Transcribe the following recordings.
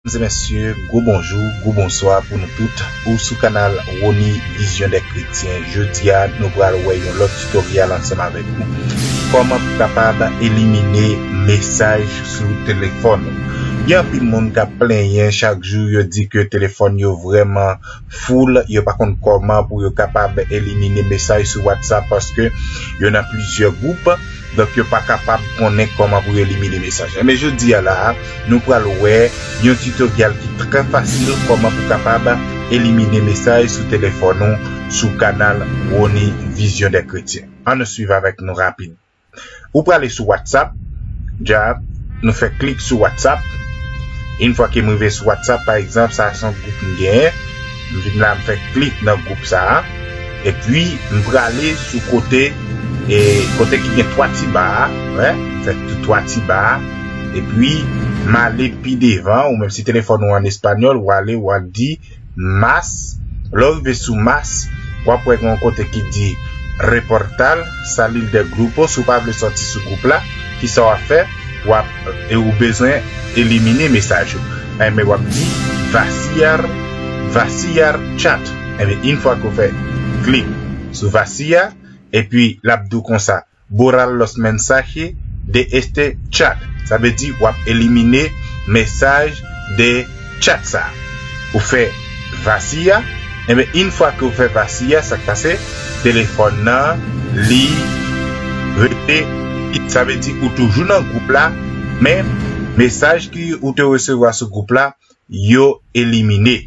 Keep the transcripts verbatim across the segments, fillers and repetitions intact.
Medam e mesye, gwo bonjou, gwo bonswa pou nou tout. Ou sou kanal Rony Vision des Chrétiens. Jodi a, nou pral wè yon lòt tutorial ansanm avèk nou. Kòman pou kapab elimine mesaj sou telefòn ou. Gen anpil moun k ap plenyen chak jou, yo di ke telefòn yo vrèman full, yo pa konn kòman pou yo kapab elimine mesaj sou WhatsApp paske yo nan plizyè gwoup. Donk, yo pa kapab konnen kòman pou yo elimine mesaj. Enben, jodi a la a, nou pral wè yon tutorial ki trè fasil kòman pou kapab elimine mesaj sou telefòn ou sou kanal Rony Vision des Chrétiens. Ann nou swiv avèk nou rapid. Ou prale sou WhatsApp, dja nou fè klik sou WhatsApp. Yon fwa ke m rive sou WhatsApp, pa egzanp, sa a se yon gwoup m genyen. M vin la, m fè klik nan gwoup sa a. Epi, m prale sou kote, e, kote ki gen twa ti ba a, wè, m fè tou twa ti ba a. Epi, m ale pi devan, ou menm si telefòn ou an espanyòl, ou ale, ou al di mas. Lè w rive sou mas, w ap wè gen yon kote ki di reportar, salir del grupo. Si w pa vle sòti sou gwoup la, kisa w ap fè? W ap, e ou bezwen elimine mesaj ou. Enben, w ap di vaciar, vaciar chat. Enben, yon fwa ke w fè klik sou vaciar, epi l ap di w konsa, borrar los mensajes de este chat. Sa vle di w ap elimine mesaj de chat sa. Ou fè vaciar, enben, yon fwa ke w fè vaciar, sa k pase? Telefòn nan, li rete, sa vle di ou toujou nan gwoup la, men mesaj ki ou te resevwa sou gwoup la, yo elimine.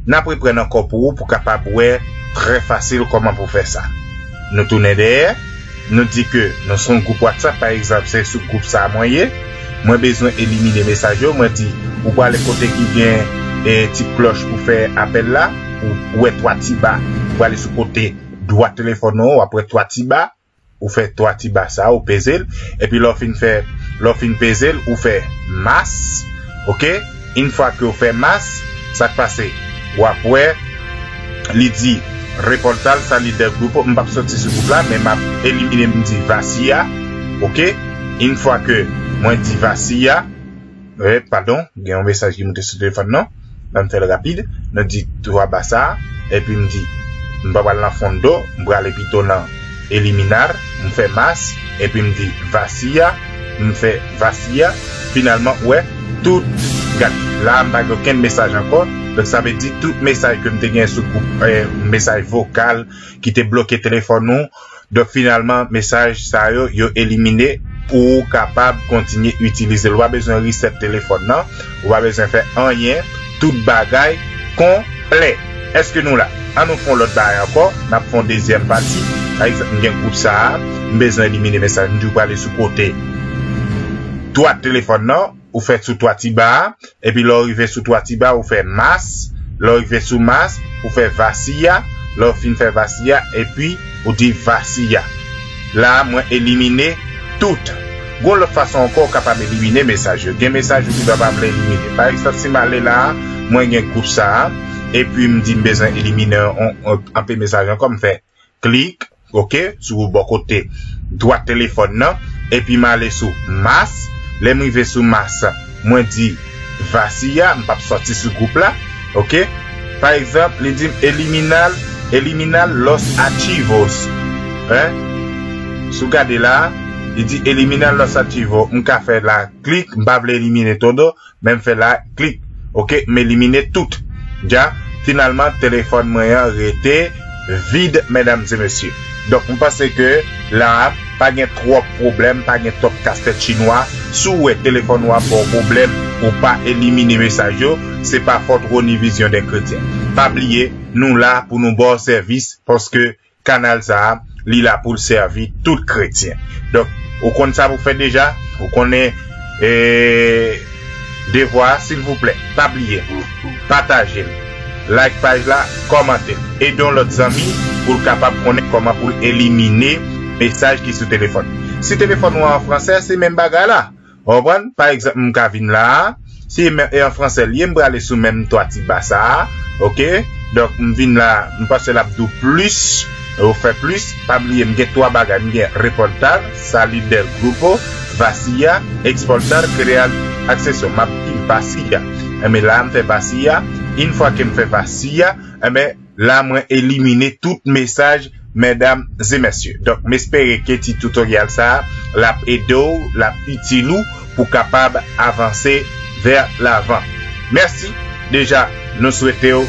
N ap reprann ankò pou ou pou kapab wè trè fasil kòman pou fè sa. Nou tounen dèyè, nou di ke nou se yon gwoup WhatsApp, pa egzanp, se sou gwoup sa a mwen ye. Mwen bezwen elimine mesaj yo, mwen di, ou prale kote ki gen, e, ti klòch pou fè apèl la, ou, ou wè twa ti ba, ou prale sou kote dwat telefòn ou, w ap wè twa ti ba, ou fè twa ti ba sa, ou peze l, epi lè w fin fè, lè w fin peze l, ou fè mas, oke? Yon fwa ke w fè mas, sa k pase? W ap wè, li di reportar, salir del grupo, m p ap sòti sou gwoup la, men m ap elimine, m di vaciar, oke? Yon fwa ke mwen di vaciar, e, padon, gen yon mesaj ki moute sou telefòn nan. Ban m fè l rapid. Nou di twa ba sa, epi m di, m pa pral nan fondo, m prale pito nan eliminar, m fè mas, epi m di vaciar, m fè vaciar. Finalman, ou wè, tout, gad, la a m pa gen okenn mesaj ankò. Donk, sa vle di tout mesaj ke m te gen sou gwoup, e, mesaj vokal ki te bloke telefòn ou, Donk, finalman, mesaj sa yo, yo elimine pou ou kapab kontinye itilize l. Ou pa bezwen reset telefòn nan, ou pa bezwen fè anyen, tout bagay konplè. Èske nou la? An nou fè yon lòt bagay ankò, n ap fè yon dezyèm pati. Pa egzanp, m gen gwoup sa a, m bezwen elimine mesaj. M di w prale sou kote dwat telefòn nan, ou fè sou twa ti ba a, epi lè w rive sou twa ti ba, ou fè mas, lè w rive sou mas, ou fè vaciar, lè w fin fè vaciar, epi ou di vaciar. La a, mwen elimine tout. Gon lòt fason ankò ou kapab elimine mesaj yo. Gen mesaj ou ki pa vle elimine. Pa egzanp, si m ale la a, mwen gen gwoup sa a, epi m di m bezwen elimine on, on, anpe mesaj ankò, m fè klik, oke, sou bò kote dwat telefòn nan, epi m ale sou mas. Lè m rive sou mas, mwen di vaciar, m p ap sòti sou gwoup la, oke. Pa egzanp, li di m eliminar, eliminar los archivos. Hein? Si w gade la, li di eliminar los archivos. M ka fè la klik, m pa vle elimine todo, men m fè la, klik. Oke, m elimine tout. Dja, finalman, telefòn mwen an rete vid, medam e mesye. Donk, m panse ke la a, pa gen twòp pwoblèm, pa gen twòp kastèt chinwa. Si w wè telefòn ou ap ba w pwoblèm, ou pa elimine mesaj yo, se pa fòt Rony Vision des Chrétiens. Pa bliye, nou la pou nou ba w sèvis, paske kanal sa a, li la pou l sèvi tout kretyen. Donk, ou konn sa pou fè deja, ou konnen, e, devwa a, silvouplè, pa bliye, pataje l, like paj la, kòmante l, ede yon lòt zanmi pou l kapab konnen kòman pou l elimine mesaj ki sou telefòn. Si telefòn ou an fransè, se menm bagay la. Ou konprann? Pa egzanp, m ka vin la a. Si men, e an fransè l ye, m prale sou menm twa ti ba sa a. Oke? Donk, m vin la, m panse l ap di w plis, ou fè plis. Pa bliye, m gen twa bagay. M gen reportar, salir del grupo, vaciar, exportar, crear acceso. M ap di vaciar. Enben la m fè pasi a. Yon fwa ke m fè pasi a, enben la mwen elimine tout mesaj medam e mesye. Donk m espere ke ti tutorial sa a l ap ede w, l ap itil ou pou kapab avanse vè lavan. Mèsi deja, nou swete w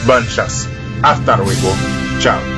bòn chans. Hasta luego. Ciao.